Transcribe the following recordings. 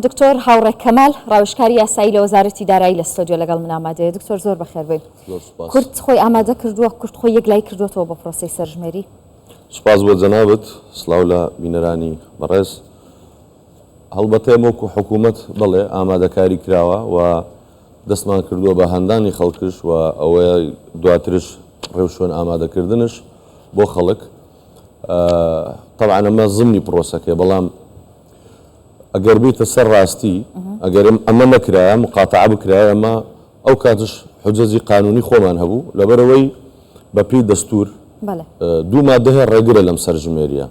دکتۆر هاوڕێ کەمال، ڕاوێژکاری یاسایی لە وەزارەتی دارایی لە ستۆدیۆ لەگەڵ من ئامادەیە. دکتۆر زۆر بەخێر بێی. زۆر سوپاس. کورد خۆی ئامادە کردووە، کورد خۆی یەکلایی کردووەتەوە بۆ پرۆسەی سەرژمێری؟ سوپاس بۆ جەنابت، سڵاو لە بینەرانی بەڕێز. هەڵبەتە ئێمە وەکو حکوومەت بەڵێ ئامادەکاری کراوە و دەستمان کردووە بە هاندانی خەڵکش و ئەوەیە دواترش ڕێوشوێن ئامادەکردنش بۆ خەڵک. تەبعەن ئەمە زمنی پرۆسەکەیە، بەڵام ئەگەر بیتە سەر ڕاستی ئەگەر ئەمە نەکرایە مقاتەعە بکرایە ئەمە ئەو کاتش حجەجی قانونی خۆمان هەبوو لەبەرئەوەی بە پێی دەستور دوو مادە هەیە ڕێگرە لەم سەرژمێریە.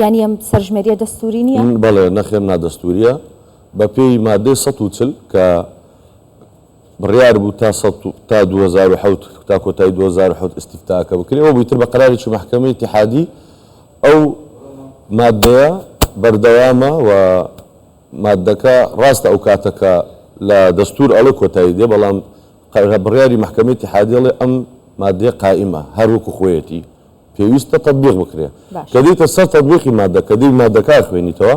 یانی ئەم سەرژمێریە دەستوری نیە؟ بەڵێ نەخێر نادەستوریە بە پێی مادەی 140 کە بڕیار بوو تا سەد تا 2007 تا کۆتایی 2007 ئیستیفتاکە بکرێ ئەوە بوو ئیتر بە قەرارێکی مەحکەمەی ئیتیحادی ئەو مادەیە بەردەوامە و مادەکە ڕاستە ئەو کاتە کە لە دەستور ئەڵێ کۆتایی دێ بەڵام بڕیاری مەحکەمەی ئیتیحادی ئەڵێ ئەم مادەیە قائیمە هەر وەکو خۆیەتی پێویستە تەتبیق بکرێ کە دێیتە سەر تەتبیقی مادە کە دێی مادەکە ئەخوێنیتەوە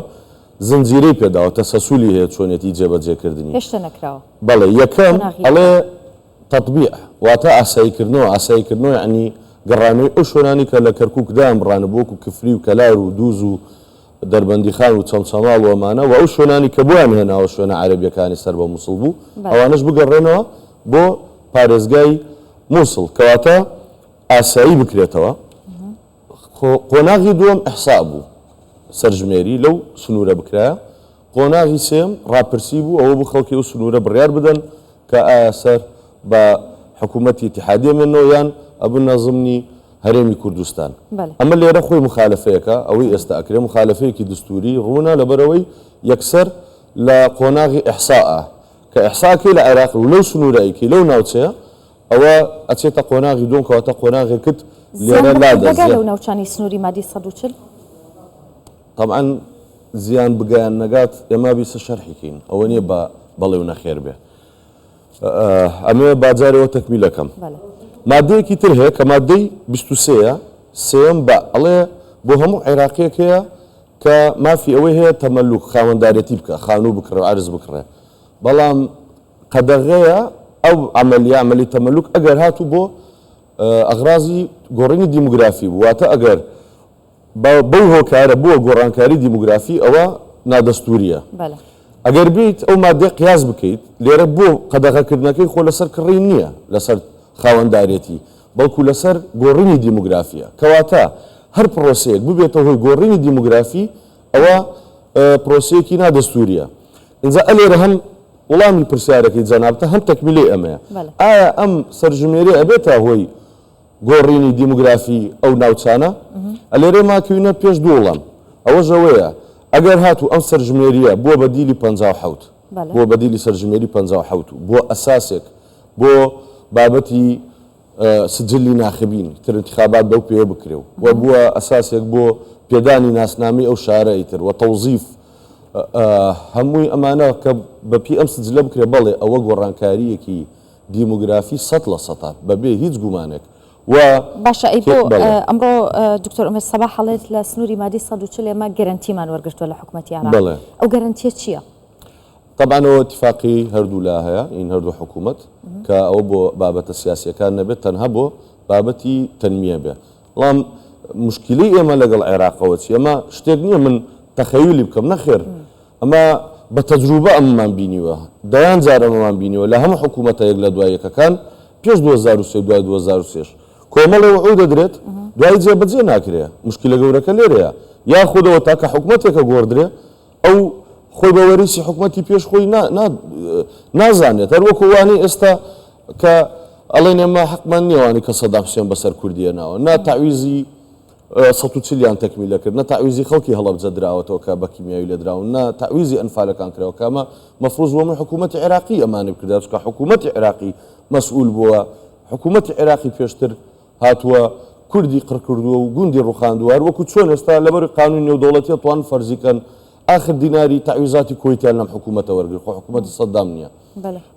زنجیرەی پێداوە تەسەسولی هەیە چۆنیەتی جێبەجێکردنی. هێشتا نەکراوە. بەڵێ یەکەم قۆناغی ئەڵێ یەکەم. تەتبیع واتە ئاساییکردنەوە، ئاساییکردنەوە یەعنی گەڕانەوەی ئەو شوێنانەی کە لە کەرکوک دایانبڕانبوو وەکو کفری و کەلار و دووز و دەربەندیخان و چەمچەماڵ و ئەمانە و ئەو شوێنانەی کە بۆیان هێناوە شوێنە عەرەبیەکانی سەر بە موسڵ بوو بەڵێ. ئەوانەش بگەڕێنەوە بۆ پارێزگای موسڵ کەواتە ئاسایی بکرێتەوە. قۆناغی دووەم ئیحساء بوو، سەرژمێری لەو سنوورە بکرایە. قۆناغی سێیەم ڕاپرسی بوو، ئەوە بوو خەڵکی ئەو سنوورە بڕیار بدەن کە ئایا سەر بە حکوومەتی ئیتیحادی ئەمێننەوە یان ئەبنە زمنی هەرێمی کوردستان. ئەمە لێرە خۆی موخالەفەیەکە، ئەوەی ئێستا ئەکرێ موخالەفەیەکی دستووری ڕوونە، لەبەرئەوەی یەکسەر لە قۆناغی ئیحساء کە ئیحساء ئەکەی لە عێراق و لەو سنوورە ئەیکەی لەو ناوچەیە ئەوە ئەچێتە قۆناغی دووەم کەواتە قۆناغێکت زیان لێرە بە لادە کوردەگا زیان. لەو ناوچانەی سنووری مادەی 140؟ تەبعەن زیان بگا یان نەگات ئێمە بیسە شەرحی کەین ئەوە نیە بە بەڵێ و نەخێر بێ ئەمەوێ با جارێ وە تەکمیلە کەم. بەڵێ. مادەیەکی تر هەیە کە مادەی 23 یە سێیەم بە ئەڵێ بۆ هەموو عێراقیەک هەیە کە مافی ئەوەی هەیە تەمەلوک خاوەندارێتی بکا خانوو بکڕێ و عەرز بکڕێ بەڵام قەدەغەیە ئەو عەمەلیە، عەمەلی تەمەلوک، ئەگەر هاتوو بۆ ئەغرازی گۆڕینی دیموگرافی بوو، واتە ئەگەر بەو هۆکارە بووە گۆڕانکاری دیموگرافی ئەوە نادەستووریە. ئەگەر بێیت ئەو مادەیە قیاس بکەیت لێرە بۆ قەدەغەکردنەکەی خۆ لەسەر کڕین نییە لەسەر خاوەندارێتی بەڵکو لەسەر گۆڕینی دیموگرافیە. کەواتە هەر پڕۆسەیەک ببێتە هۆی گۆڕینی دیموگرافی ئەوە پڕۆسەیەکی نادەستووریە. ئینجا ئەلێرە هەم وڵامی پرسیارەکەی جەنابتە هەم تەکمیلەی ئەمەیە. ئایا ئەم سەرژمێریە ئەبێتە هۆی گۆڕینی دیموگرافی ئەو ناوچانە؟ ئەلێرە ئێمە ئەکەوینە پێش دوو وڵام. ئەوەش ئەوەیە ئەگەر هاتوو ئەم سەرژمێریە بووە بەدیلی 57، بووە بەدیلی سەرژمێری 57 و بووە ئەساسێک بۆ بابەتی سجلی ناخبین تر انتخابات بەو پێیە بکرێ و و بووە ئەساسێک بۆ پێدانی ناسنامەی ئەو شارە ئیتر و تەوزیف هەمووی ئەمانە کە بە پێی ئەم سجلە بکرێ بەڵێ ئەوە گۆڕانکارییەکی دیموگرافی سەد لە سەتە بە بێ هیچ گومانێک و باشە ئەی بۆ ئەمڕۆ دکتۆر ئومێد سەباح ئەڵێت لە سنووری مادەی 140 ئێمە گەرەنتیمان وەرگرتووە لە حکومەتی عێراق ئەو گەرەنتییە چییە؟ تەبعەن ئەوە ئیتیفاقی هەردوولا هەیە ین هەردوو حکوومەت کە ئەوە بۆ بابەتە سیاسیەکان نەبێت تەنها بۆ بابەتی تەنمیە بێ بەڵام مشکلەی ئێمە لەگەڵ عێراقەوە چی ئەمە شتێک نییە من تەخەیولی بکەم نەخێر ئەمە بە تەجروبە ئەمەمان بینیوە دەیان جار ئەمەمان بینیوە لە هەموو حکوومەتە یەک لە دوای یەکەکان پێش 2023 دوای 2023 کۆمەڵێ وعود دەدرێت دوای جێبەجێ ناکرێ مشکلە گەورەکە لێرەیە یاخودەوە تاکە حکومەتێکە گۆڕدرێ ئەو خۆی بە وەریسی حکومەتی پێش خۆی نازانێت هەر وەکو وانەی ئێستا کە ئەڵێن ئێمە حەقمان نییە وانەی کە سەدام حوسێن بەسەر کوردیە ناوە نا تەعویزی 140 یان تەکمیلە کرد نە تەعویزی خەڵکی هەڵەبجە دراوەتەوە کە بە کیمیاوی لێدراون نە تەعویزی ئەنفالەکان کراوە کە ئەمە مەفروز بۆ من حکوومەتی عێراقی ئەمانەی بکردا چونکە حکوومەتی عێراقی مەسئول بووە حکوومەتی عێراقی پێشتر هاتووە کوردی قڕکردووە و گوندی ڕوخاندووە هەر وەکو چۆن ئێستا لەبەر قانونی نێودەوڵەتی ئەتوانن فەرزی کەن ئاخر دیناری تەعویزاتی کوەیتیان لەم حکوومەتە وەرگرت خۆ حکوومەتی سەدام نییە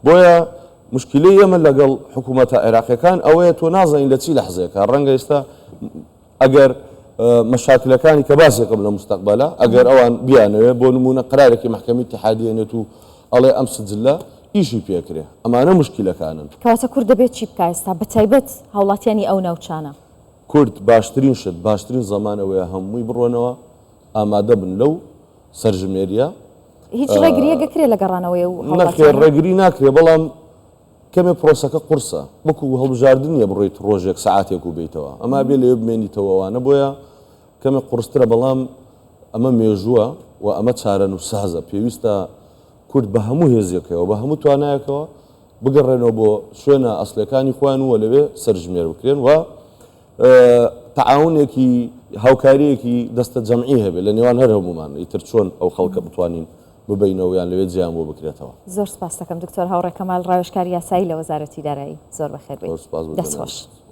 بۆیە مشکلەی ئێمە لەگەڵ حکوومەتە عێراقیەکان ئەوەیە تۆ نازانین لە چی لەحزەیەکە ڕەنگە ئێستا ئەگەر مەشاکلەکانی کە باسێکم لە مستەقبەلا ئەگەر ئەوان بیانەوێ بۆ نموونە قەرارێکی مەحکەمەی ئیتیحادی ئەنێت و ئەڵێ ئەم سجلە ئیشی پێکرێ ئەمانە موشکیلەکانن. کەواتە کورد دەبێت چی بکا ئێستا بەتایبەت هاوڵاتیانی ئەو ناوچانە؟ کورد باشترین شت باشترین زەمان ئەوەیە هەمووی بڕۆنەوە ئامادە بن لەو سەرژمێریە. هیچ ڕێگریەک ئەکرێ لە گەڕانەوەی ئەو هاوڵاتیانە؟ نەخێر ڕێگری ناکرێ بەڵام کەمێ پرۆسەکە قورسە وەکو هەڵبژاردن نیە بڕۆیت ڕۆژێک سەعاتێک و بێیتەوە ئەمە ئەبێ لەوێ بمێنیتەوە ئەوانە بۆیە کەمێ قورسترە بەڵام ئەمە مێژووە و ئەمە چارەنووسسازە پێویستە کورد بە هەموو هێزێکەوە بە هەموو توانایەکەوە بگەڕێنەوە بۆ شوێنە ئەسلەکانی خۆیان و لەوێ سەرژمێر بکرێن و تەعاونێکی هاوکاریەکی دەستە جەمعی هەبێت لە نێوان هەر هەمومان ئیتر چۆن ئەو خەڵکە بتوانین ببەینەوە یان لەوێ جێیان بۆ بکرێتەوە. زۆر سپاست دەکەم دکتۆر هاوڕێ کەمال ڕاوێژکاری یاسایی لە وەزارەتی دارایی زۆر بەخێر بێی. زۆر سپاس بۆ دەست خۆش. جەنابت.